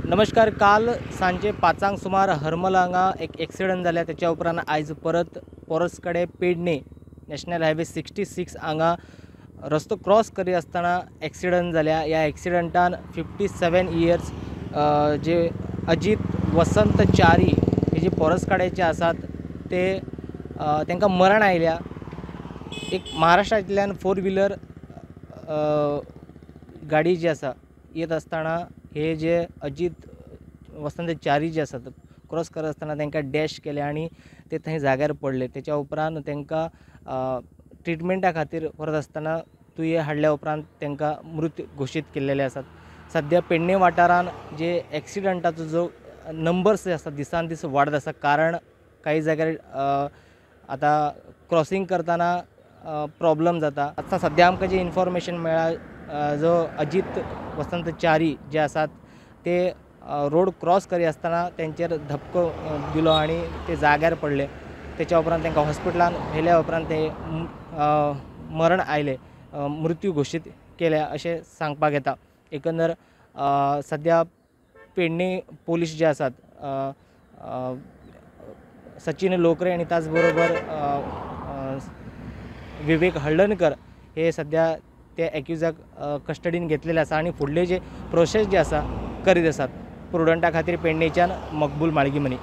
नमस्कार. काल सांजे 5 सुमार हरमल हांगा एक एक्सिडंट जाल्या. त्याच्या उपरांत आयज परत पोरस कडेन पेडणे नॅशनल हायवे 66 हांगा रस्तो क्रॉस करी आसतना एक्सिडंट जाल्या. ह्या एक्सिडंटान 57 इयर्स जे अजीत वसंत च्यारी हे जे पोरस कडेचे आसात ते तांकां मरण आयल्या. एक महाराष्ट्रांतल्यान 4 व्हिलर गाडी जी आसा येत आसतना हे जे अजीत वसंत च्यारी जे आसात क्रॉस करत आसतना तांकां डॅश केले आनी ते थंय जाग्यार पडले. तेच्या उपरांत तांकां ट्रिटमेंटा खातीर व्हरत आसतना तुयें हाडल्या उपरांत तांकां मृत घोशीत केल्लेले आसात. सद्या पेडणे वाठारान जे एक्सिडंटाचो जो नंबर्स जे आसा दिसान दीस वाडत आसा, कारण काही जाग्यार आतां क्रॉसींग करतना प्रॉब्लम जाता. आतां सद्या आमकां जें इन्फॉर्मेशन मेळ्ळा, जो अजीत वसंत च्यारी जे आसात ते रोड क्रॉस करी आसतना तेंचेर धपको दिलो आनी ते जाग्यार पडले. तेच्या उपरांत तांकां हॉस्पिटलान व्हेल्या उपरांत ते मरण आयले, मृत्यू घोशीत केल्या अशें सांगपाक येता. एकंदर सद्या पेडणे पोलीस जे आसात सचिन लोकरे आनी त्याच बरोबर विवेक हळदणकर हे सद्या ते एक्युजाक कस्टडीन घेतलेले आसा आनी फुडले जे प्रोसेस जे आसा करीत आसात. प्रुडंटा खातीर पेडणेच्यान मकबूल माळगीमनी.